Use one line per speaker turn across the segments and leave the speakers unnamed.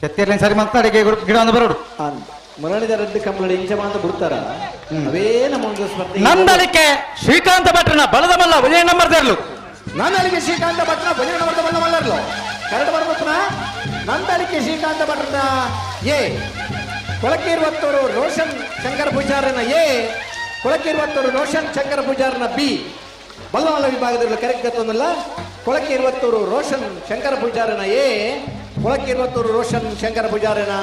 ಎತ್ತೇರ್ಲಿನ ಸರಿ ಮಂತಾಡಿಗೆ ಗಿಡ ಒಂದು ಬರೋಡು.
ಮುರಳಿದ ರದ್ದು ಕಂಬಳ ಇಂಚ ಮಾತ್ರ ಬಿಡ್ತಾರ, ಅವೇ ನಮ್ಮ ಒಂದು ಸ್ಪರ್ಧೆ.
ನಂದಳಿಕೆ ಶ್ರೀಕಾಂತ ಭಟ್ರನ ಬಲದ ಮಲ್ಲ ವಿಜಯ ನಂಬರ್ ದೇರ್ಲು.
ನಂದಳಿಕೆ ಶ್ರೀಕಾಂತ ಭಟ್ರ ಭಜನೆ ನಂಬರ್ದ ಬಲ್ಲ ಮಲ್ಲರ್ಲು. ಕರೆಕ್ಟ್ ಬರ್ಬತ್ನ. ನಂದಳಿಕೆ ಶ್ರೀಕಾಂತ ಭಟ್ರನ ಎ, ಕೊಳಕೀರ್ವತ್ತೂರು ರೋಷನ್ ಶಂಕರ ಪೂಜಾರನ ಎ, ಕೊಳಕೀರ್ವತ್ತೂರು ರೋಷನ್ ಶಂಕರ ಪೂಜಾರನ ಬಿ. ಬಲ್ಲಮಲ್ಲ ವಿಭಾಗದಲ್ಲಿ ಕರೆಕ್ಟ್ ಗೊತ್ತೊಂದಲ್ಲ. ಕೊಳಕೀರ್ವತ್ತೂರು ರೋಷನ್ ಶಂಕರ ಪೂಜಾರನ ಎ, ಕೊಳಕೀರ್ವತ್ತೂರು ರೋಷನ್ ಶಂಕರ ಪೂಜಾರನ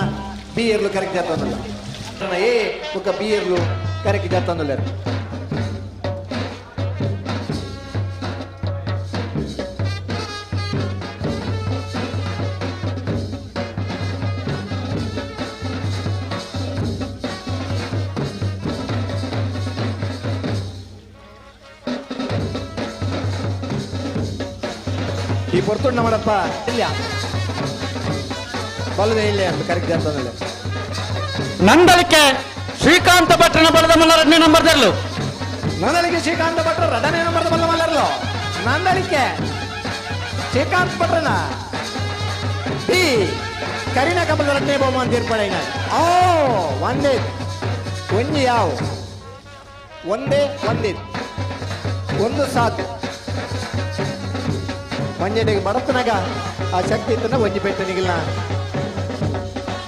ಬಿ ಇರ್ಲು ಕರೆಕ್ಟ್ ಜಾತೊಂದಲ್ಲ. ಎ ಬುಕ್ಕ ಬಿ ಇರ್ಲು ಕರೆಕ್ಟ್ ಜಾತೊಂದಲ್ಲ. ಈ ಪೊರ್ತುಂಡ ಮಾಡಪ್ಪ ಇಲ್ಲ ಬಲ್ಲದೆ ಇಲ್ಲ ಅಂತ ಕರೆಕ್ಟ್ ಜಾತೊಂದಲ್ಲ.
ನಂದಳಿಕೆ ಶ್ರೀಕಾಂತ ಭಟ್ರನ ಬಲದ ಮಲ್ಲ ಎರಡನೇ ನಂಬರ್ ದೇರ್ಲು.
ನಂದಳಿಕೆ ಶ್ರೀಕಾಂತ ಭಟ್ರ ರಡನೇ ನಂಬರ್ದ ಬಲ್ಲ ಮಲ್ಲರ್ಲು. ನಂದಳಿಕೆ ಶ್ರೀಕಾಂತ್ ಭಟ್ರನ ಬಿ, ಕರಿನ ಕಮಲದ ರಡ್ನೇ ಬಹುಮಾನ ತೀರ್ಪಡೆಯ. ಓ ಒಂದೇ ಒಂಜಿ ಯಾವ ಒಂದೇ ಒಂದೇ ಒಂದು ಸಾಕು. ಒಂಜೆಡೆಗೆ ಬಡತನಾಗ ಆ ಶಕ್ತಿ ಇತ್ತನ ಒಂಜಿ ಪೆಟ್ಟನಿಗಿಲ್ಲ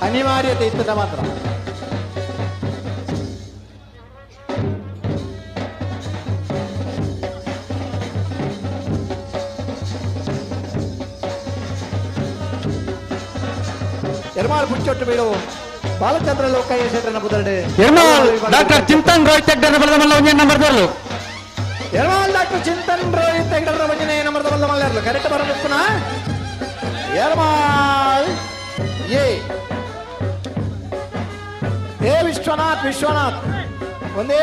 ಅನಿವಾರ್ಯತೆ ಇತ್ತದ ಮಾತ್ರ. ಎರ್ಮಾಳ್ ಪುಚ್ಚೊಟ್ಟು ಬೀಳು ಬಾಲಚಂದ್ರ ಲೋಕಯ್ಯ ಶೆಟ್ಟನ ಬುದಲ್ಡೆ.
ಎರ್ಮಾಳ್ ಡಾಕ್ಟರ್ ಚಿಂತನ್ ರೋಹಿತ್ ಹೆಗ್ಡೆನ ಬಲದ ಮಲ್ಲ ಒಂಜೇ ನಂಬರ್ ದೇರ್ಲು.
ಎರ್ಮಾಳ್ ಡಾಕ್ಟರ್ ಚಿಂತನ್ ರೋಹಿತ್ ಹೆಗ್ಡರ ಒಂಜನೇ ನಂಬರ್ದ ಬಲ್ಲ ಮಲ್ಲಾರ್ಲು. ಕರೆಕ್ಟ್ ಬರಬೇಕು. ಎರ್ಮಾಳ್ ಎ, ಎ ವಿಶ್ವನಾಥ್, ವಿಶ್ವನಾಥ್ ಒಂದೇ.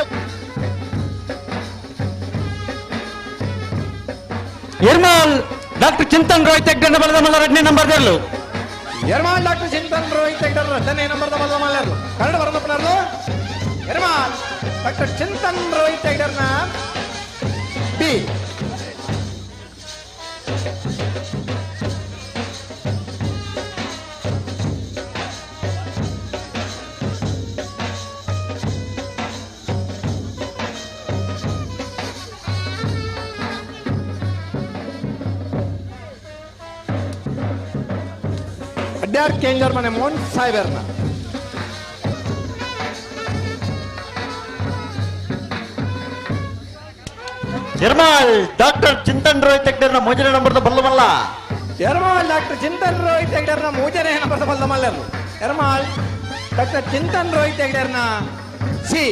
ಎರ್ಮಾಳ್ ಡಾಕ್ಟರ್ ಚಿಂತನ್ ರೋಹಿತ್ ಹೆಗ್ಡೆನ ಬಲದ ಮಲ್ಲ ಎರಡನೇ ನಂಬರ್ ದೇರ್ಲು.
ಎರ್ಮಾಳ್ ಡಾಕ್ಟರ್ ಚಿಂತನ್ ರೋಹಿತ್ ಹೆಗ್ಡರ ಎರಡನೇ ನಂಬರ್ದ ಬಲ್ಲ ಮಲ್ಲಾರ್ಲು. ಕರೆಕ್ಟ್ ಬರಬೇಕು. ಎರ್ಮಾಳ್ ಡಾಕ್ಟರ್ ಚಿಂತನ್ ರೋಹಿತ್ ಹೆಗ್ಡರ್ನ ಬಿ. ಅಡ್ಯಾರ್ ಕೇಂಜರ್ ಮನೆ ಮೋಹನ್ ಸಾಹೇಬರ್ನ.
ಎರ್ಮಾಳ್ ಡಾಕ್ಟರ್ ಚಿಂತನ್ ರೋಹಿತ್ ಹೆಗ್ಡೆನ ಮೊದಲನೇ ನಂಬರ್ದ ಬಲ್ಲಮಲ್ಲ.
ಎರ್ಮಾಳ್ ಡಾಕ್ಟರ್ ಚಿಂತನ್ ರೋಹಿತ್ ಹೆಗ್ಡರ್ನ ಮೂರನೇ ನಂಬರ್ದ ಬಲ್ಲ ಮಲ್ಲರು. ಎರ್ಮಾಳ್ ಡಾಕ್ಟರ್ ಚಿಂತನ್ ರೋಹಿತ್ ಹೆಗ್ಡರ್ನ ಸಿ.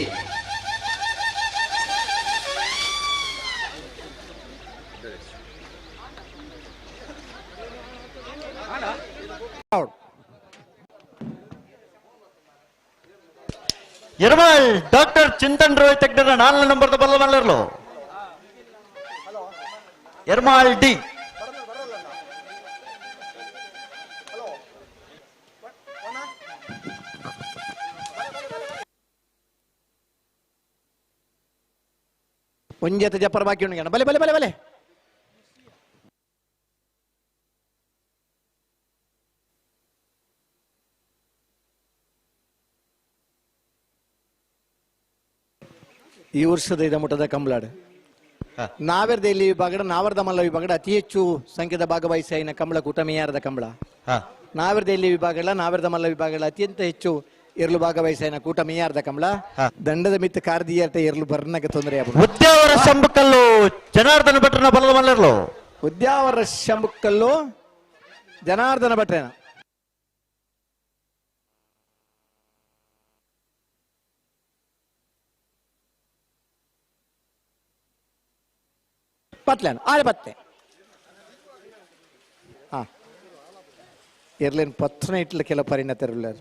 ಎರ್ಮಾಳ್ ಡಾಕ್ಟರ್ ಚಿಂತನ್ ರೋಹಿತ್ ಹೆಗ್ಡೆನ ನಾಲ್ನೇ ನಂಬರ್ದ ಬಲ್ಲಮಲ್ಲರ್ಲು. ಎರ್ಮಾಳ್ ಡಿ.
ಒಂಜೆತ ಜಪ್ಪರ ಬಾಕಿ ಉಂಡು. ಬಲೆ ಬಲೆ ಬಲೆ ಬಲೆ. ಈ ವರ್ಷದ ಇದ ಮುಟ್ಟದ ಕಂಬಳಾಡು ನಾವೆರ್ದ ಇಲ್ಲಿ ವಿಭಾಗಡ ನಾವರ್ದ ಮಲ್ಲ ವಿಭಾಗಡ ಅತಿ ಹೆಚ್ಚು ಸಂಖ್ಯೆದ ಭಾಗವಹಿಸಿ ಕಂಬಳ ಕೂಟಮಿಯಾರದ ಕಂಬಳ. ನಾವೆರ್ದ ಇಲ್ಲಿ ವಿಭಾಗಗಳ ನಾವೆರ್ದ ಮಲ್ಲ ವಿಭಾಗಗಳ ಅತ್ಯಂತ ಹೆಚ್ಚು ಎರ್ಲು ಭಾಗವಹಿಸಿ ಕೂಟಮಿಯಾರದ ಕಂಬಳ. ದಂಡದ ಮಿತ್ತ ಕಾರ್ದಿಯರ್ಟ ಎರ್ಲು ಬರ್ನಗ ತೊಂದರೆ ಆಗ್ಬಿಡು.
ಉದ್ಯಾವರ ಶಂಬುಕಲ್ಲು ಜನಾರ್ದನ ಭಟ್ರನ ಬಲದ ಮಲ್ಲರ್ಲು.
ಉದ್ಯಾವರ ಶಂಬುಕಲ್ಲು ಜನಾರ್ದನ ಭಟ್ರೇನ. ಪತ್ಲೇನು ಆರೆ ಪತ್ತೆ ಹಾ ಇರ್ಲೇನು ಪತ್ರನ ಇಟ್ಲ ಕೆಲ ಪರಿಣತರುಳ್ಳಾರು,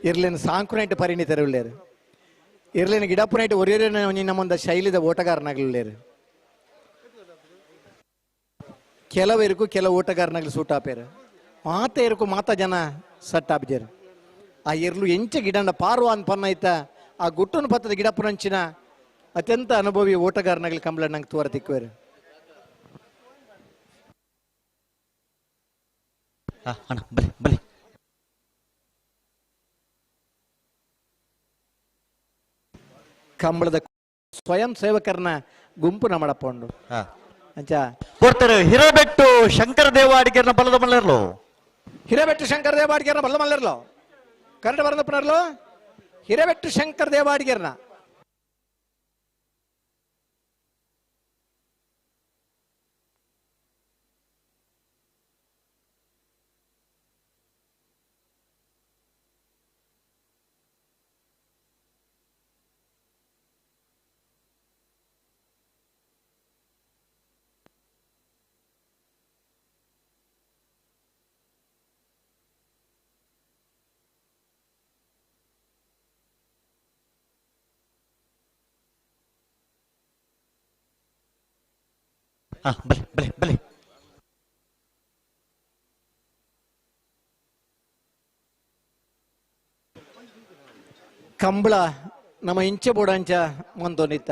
ಇರ್ಲೇನು ಸಾಂಕುನೈಟ್ ಪರಿಣಿತರುಳ್ಳಾರು, ಇರ್ಲೇನು ಗಿಡಪ್ಪನೈಟ್ ಒರಿಯೊರಿನ ನಮ್ಮೊಂದ ಶೈಲಿದ ಓಟಗಾರನಾಗ್ಲಿಲ್ಲೇರು. ಕೆಲವರಿಗೂ ಕೆಲವು ಓಟಗಾರನಾಗ್ಲಿ ಸೂಟ್ ಆಪೇರು, ಮಾತ ಇರಕು ಮಾತ ಜನ ಸಟ್ ಆಪಿಜೇರು. ಆ ಎರ್ಲು ಎಂಚ ಗಿಡಂಡ ಪಾರುವ ಅಂತ ಪನ್ನ ಐತ ಆ ಗುಟ್ಟುನ ಪತ್ತದ ಗಿಡಪ್ಪನಂಚಿನ ಅತ್ಯಂತ ಅನುಭವಿ ಓಟಗಾರನಾಗ್ಲಿ ಕಂಬಳ ನಂಗೆ ತೋರ ತಿಕ್ಕುವೇರು.
ಅಣ್ಣ ಬಲಿ ಬಲಿ.
ಕಂಬಳದ ಸ್ವಯಂ ಸೇವಕರನ್ನ ಗುಂಪು ನಮ್ಮಡಪ್ಪಂಡು ಅಂಚ
ಕೊಡ್ತಾರೆ ಹಿರೇಬೆಟ್ಟು ಶಂಕರ ದೇವ ಅಡಿಗೆರ್ನ ಬಲದ ಮಲ್ಲರ್ಲು.
ಹಿರೇಬೆಟ್ಟು ಶಂಕರ ದೇವ ಅಡಿಗೆರ್ನ ಬಲ್ಲ ಮಲ್ಲರ್ಲು. ಕನ್ನಡ ಬರಂದಪ್ಪನರ್ಲು ಹಿರೇಬೆಟ್ಟು ಶಂಕರ ದೇವ ಅಡಿಗೆರ್ನ.
ಬಲೆ ಬಲೆ ಬಲೆ.
ಕಂಬಳ ನಮ್ಮ ಇಂಚೆ ಬೋಡಂಚ ಮಂದೋನಿತ್ತ.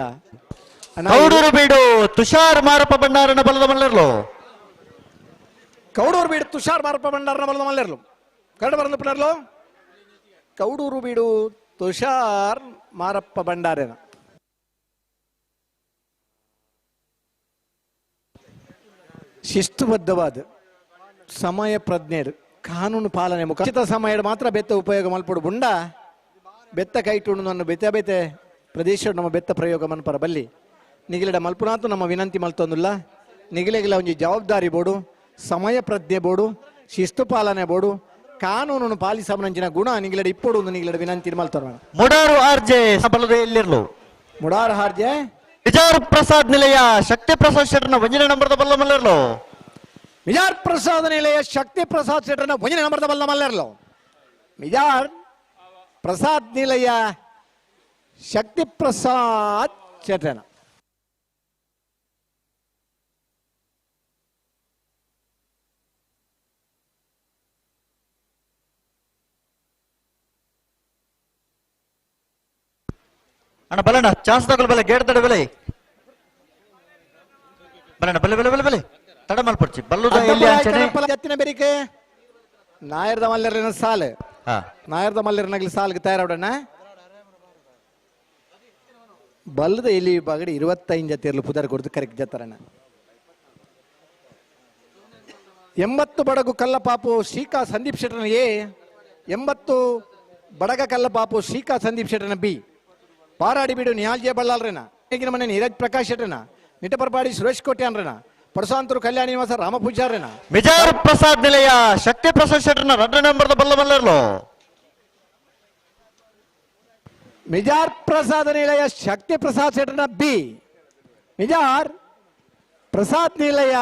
ಕೌಡೂರು ಬೀಡು ತುಷಾರ್ ಮಾರಪ್ಪ ಭಂಡಾರನ ಬಲದ ಮಲ್ಲರ್ಲು.
ಕೌಡೂರು ಬೀಡು ತುಷಾರ್ ಮಾರಪ್ಪ ಭಂಡಾರನ ಬಲದ ಮಲ್ಲರ್ಲು. ಕನ್ನಡ ಬರಂದಪ್ಪನರ್ಲು ಕೌಡೂರು ಬೀಡು ತುಷಾರ್ ಮಾರಪ್ಪ ಭಂಡಾರನ. ಶಿಸ್ತುಬದ್ಧವಾದ ಸಮಯ ಪ್ರಜ್ಞೆ ಕಾನೂನು ಪಾಲನೆ ಮುಖ ಸಮಯ ಮಾತ್ರ ಬೆತ್ತ ಉಪಯೋಗ ಮಲ್ಪಡು ಬುಂಡ ಬೆತ್ತ ಕೈಟುಂಡು ನನ್ನ ಬೆತ್ತ ಬೆತ್ತೆ ಪ್ರದೇಶ ನಮ್ಮ ಬೆತ್ತ ಪ್ರಯೋಗ ಮನ್ಪರ ಬಲ್ಲಿ ನಿಗಿಲೆಡ ಮಲ್ಪುನಾತು ನಮ್ಮ ವಿನಂತಿ ಮಲ್ತೊಂದುಲ್ಲ. ನಿಗಿಲೆಗಿಲ ಒಂಜಿ ಜವಾಬ್ದಾರಿ ಬೋಡು, ಸಮಯ ಪ್ರಜ್ಞೆ ಬೋಡು, ಶಿಸ್ತು ಪಾಲನೆ ಬೋಡು, ಕಾನೂನನ್ನು ಪಾಲಿಸಮನಂಚಿನ ಗುಣ ನಿಗಿಲೆಡ ಇಪ್ಪೊಡು ಒಂದು ನಿಗಿಲೆಡ ವಿನಂತಿ ಮಲ್ತೊಂದು.
ಮುಡಾರು ಆರ್ಜೆ ಬಲದ ಎಲ್ಲಿರ್ಲು.
ಮುಡಾರು ಆರ್ಜೆ
ವಿಜಾರ್ ಪ್ರಸಾದ್ ನಿಲಯ ಶಕ್ತಿ ಪ್ರಸಾದ್ ಶೆಟ್ಟರ್ನ ಒಂಜನೇ ನಂಬರ್ದ ಬಲ್ಲ ಮಲ್ಲರ್ಲು.
ಮಿಜಾರ್ ಪ್ರಸಾದ್ ನಿಲಯ ಶಕ್ತಿ ಪ್ರಸಾದ್ ಶೆಟ್ಟರ್ನ ಒಂಜನೇ ನಂಬರ್ದ ಬಲ್ಲ ಮಲ್ಲರ್ಲು. ಮಿಜಾರ್ ಪ್ರಸಾದ್ ನಿಲಯ ಶಕ್ತಿ ಪ್ರಸಾದ್ ಶೆಟ್ಟರ್ನ.
ಅಣ್ಣ ಬಲಣ್ಣ ಚಾನ್ಸ್ ತಗೊಳ್ಳಿ ಬಲೆ ಗೇಟ್ ತಡೆ ಬೆಲೆ ಬಲಣ್ಣ ಬಲೆ ಬಲೆ ಬಲೆ ಬಲೆ ತಡ ಮಲ್ಪಡ್ಚಿ ಬಲ್ಲುದ ಎಲ್ಲಿ ಅಂಚನೆ
ಜತ್ತಿನ ಬೆರಿಕೆ ನಾಯರ್ದ ಮಲ್ಲರಿನ ಸಾಲು ನಾಯರ್ದ ಮಲ್ಲರಿನಗಲಿ ಸಾಲ್ಗೆ ತಯಾರಾವಡಣ್ಣ. ಬಲ್ಲದ ಎಲ್ಲಿ ವಿಭಾಗಡಿ 25 ಜತಿಯರ್ಲು ಪುದರ್ ಕೊಡ್ದು ಕರೆಕ್ಟ್ ಜತ್ತರಣ್ಣ. 80 ಬಡಗು ಕಲ್ಲಪಾಪು ಶ್ರೀಕಾ ಸಂದೀಪ್ ಶೆಟ್ಟರ್ನ ಎ, 80 ಬಡಗ ಕಲ್ಲಪಾಪು ಶ್ರೀಕಾ ಸಂದೀಪ್ ಶೆಟ್ಟರ್ನ ಬಿ, ಪಾರಾಡಿ ಬೀಡು ನಿಹಾಲ್ ಜೆ ಬಳ್ಳಾಲ್ರೇನ, ಈಗಿನ ಮನೆ ನೀರಜ್ ಪ್ರಕಾಶ್ ಶೆಟ್ಟರ್ನ, ನಿಟಪರ್ಪಾಡಿ ಸುರೇಶ್ ಕೋಟ್ಯಾನ್ರೇನ, ಪರಸಾಂತರು ಕಲ್ಯಾಣಿ ನಿವಾಸ ರಾಮ ಪೂಜಾರ್ರೇನ.
ಮಿಜಾರ್ ಪ್ರಸಾದ್ ನಿಲಯ ಶಕ್ತಿ ಪ್ರಸಾದ್ ಶೆಟ್ಟರ್ನ 2 ನಂಬರ್ದ ಬಲ್ಲ ಮಲ್ಲರ್ಲು.
ಮಿಜಾರ್ ಪ್ರಸಾದ್ ನಿಲಯ ಶಕ್ತಿ ಪ್ರಸಾದ್ ಶೆಟ್ಟರ್ನ ಬಿ, ಮಿಜಾರ್ ಪ್ರಸಾದ್ ನಿಲಯ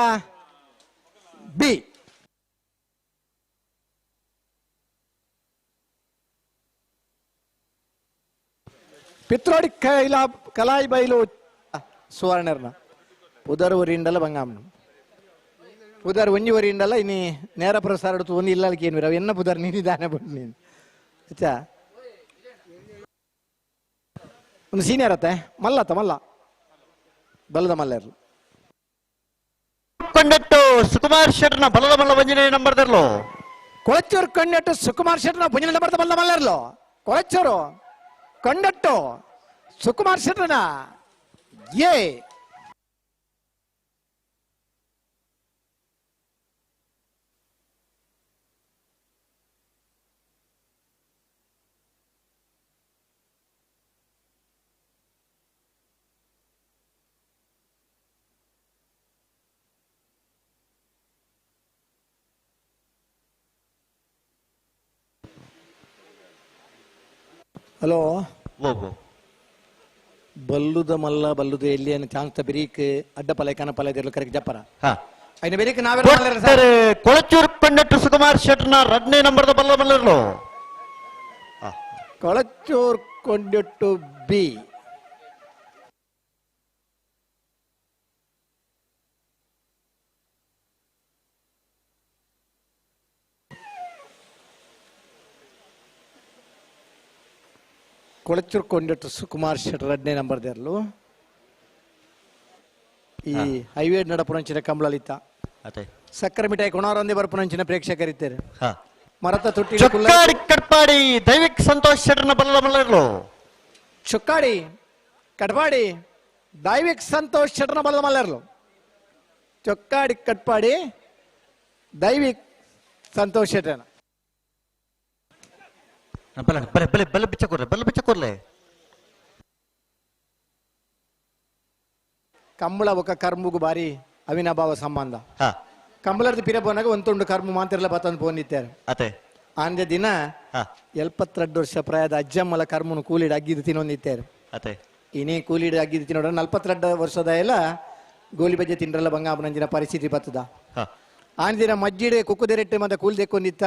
ಬಿ. ಪಿತ್ರೋಡಿ ಕೈಲಾ ಕಲಾಯಿ ಬೈಲು ಸುವರ್ಣರ್ನ ಪುದರ್ ಒರಿಂಡಲ ಬಂಗಾಮನು ಪುದರ್ ಒಂಜಿ ಒರಿಂಡಲ ಇನಿ ನೇರ ಪ್ರಸಾರ ಒಂದು ಇಲ್ಲಕ್ಕೆ ಏನು ರವಿ ಎನ್ನ ಪುದರ್ ನೀನಿದ್ದಾನೆ ಬಟ್ ನೀನು ಅಚ್ಚಾ ಒಂದು ಸೀನಿಯರ್ ಅತ್ತೆ ಮಲ್ಲತ್ತ ಮಲ್ಲ ಬಲದ ಮಲ್ಲರ್ಲು.
ಕೊಂಡೆಟ್ಟು ಸುಕುಮಾರ್ ಶೆಟ್ಟರ್ನ ಬಲದ ಮಲ್ಲ ಒಂಜನೇ ನಂಬರ್ದರ್ಲು.
ಕೊಳಚೂರು ಕಂಡೆಟ್ಟು ಸುಕುಮಾರ್ ಶೆಟ್ಟರ್ನ ಒಂಜನೇ ನಂಬರ್ದ ಬಲ್ಲ ಮಲ್ಲರ್ಲು. ಕೊಳಚೂರು ಕಂಡಟ್ಟು ಸುಕುಮಾರ್ ಶೆಟ್ಟರ್ನ ಎ. ಹಲೋ ಬಲ್ಲುದ ಮಲ್ಲ ಬಲ್ಲುದ ಎಲ್ಲಿ ಅನ್ನ ಚಾನ್ಸ್ ಬೆರೀಕ್ ಅಡ್ಡ ಪಲೆ ಕನ ಪಲೆ ದಿರ್ಲು ಕರೆಕ್ ಜಪ್ಪರ ಐನ ಬೆರೀಕ್ ನಾವೇ
ಕೊಳಚೂರು ಕಂಡಟ್ಟು ಸುಕುಮಾರ್ ಶೆಟ್ಟರ್ನ 2ನೇ ನಂಬರ್ದ ಬಲ್ಲ ಮಲ್ಲರ್ಲು.
ಕೊಳಚೂರು ಕೊಂಡಟ್ಟು ಬಿ. ಕೊಳಚೂರು ಕೊಂಡಟ್ಟು ಸುಕುಮಾರ್ ಶೆಟ್ಟರ್ 2ನೇ ನಂಬರ್ ದೇರ್ಲು. ಈ ಹೈವೇ ನಡಪುರಂಚಿನ ಕಂಬಳಲಿತ್ತ ಸಕ್ಕರೆ ಮಿಠಾಯಿ ಕೊಣಾರೊಂದೇ ಬರ್ಪುನಂಚಿನ ಪ್ರೇಕ್ಷಕರಿದ್ದಾರೆ. ಮರತ ತುಟ್ಟಿ
ಚೊಕ್ಕಾಡಿ ಕಟ್ಪಾಡಿ ದೈವಿಕ್ ಸಂತೋಷ್ ಶೆಟ್ಟರ್ನ ಬಲ್ಲ ಮಲ್ಲರ್ಲು.
ಚೊಕ್ಕಾಡಿ ಕಟ್ಪಾಡಿ ದೈವಿಕ್ ಸಂತೋಷ್ ಶೆಟ್ಟನ ಬಲದ ಮಲ್ಲರ್ಲು. ಚೊಕ್ಕಾಡಿ ಕಟ್ಪಾಡಿ ದೈವಿಕ್ ಸಂತೋಷ್ ಶೆಟ್ಟನ.
ಬಲ ಬಲೆ ಬಲೆ ಬಲ ಬಿಚ್ಚ ಕೊರ್ಲೆ, ಬಲ ಬಿಚ್ಚ ಕೊರ್ಲೆ.
ಕಂಬಳ ಬೊಕ ಕರ್ಮುಗು ಬಾರಿ ಅವಿನಾಭಾವ ಸಂಬಂಧ. ಕಂಬಳದ ಪಿರ ಪೋನಾಗ ಒಂತುಂಡು ಕರ್ಮ ಮಾಂತಿರ್ಲ ಬತ್ತಂದು ಪೋನಿತ್ತಾರೆ.
ಅತೆ.
ಆಂದೆ ದಿನ 72 ವರ್ಷ ಪ್ರಾಯದ ಅಜ್ಜಮ್ಮಲ ಕರ್ಮನು ಕೂಲಿಡ್ ಅಗ್ಗಿದ್ದು ತಿನ್ನೊಂದಿತ್ತಾರೆ.
ಅತೆ.
ಇನಿ ಕೂಲಿಡ್ ಅಗ್ಗಿದ್ದು ತಿನ್ನೋಡ 42 ವರ್ಷದ ಎಲ್ಲ ಗೋಲಿ ಬಜ್ಜೆ ತಿಂಡ್ರಲ್ಲ ಬಂಗಾಪನಂಜಿನ ಪರಿಸ್ಥಿತಿ ಬತ್ತದ. ಆಂದಿನ ಮಜ್ಜಿಡೆ ಕುಕ್ಕುದೆರೆಟ್ಟೆ ಮತ್ತೆ ಕೂಲಿ ದೆಕ್ಕೊಂದಿತ್ತ.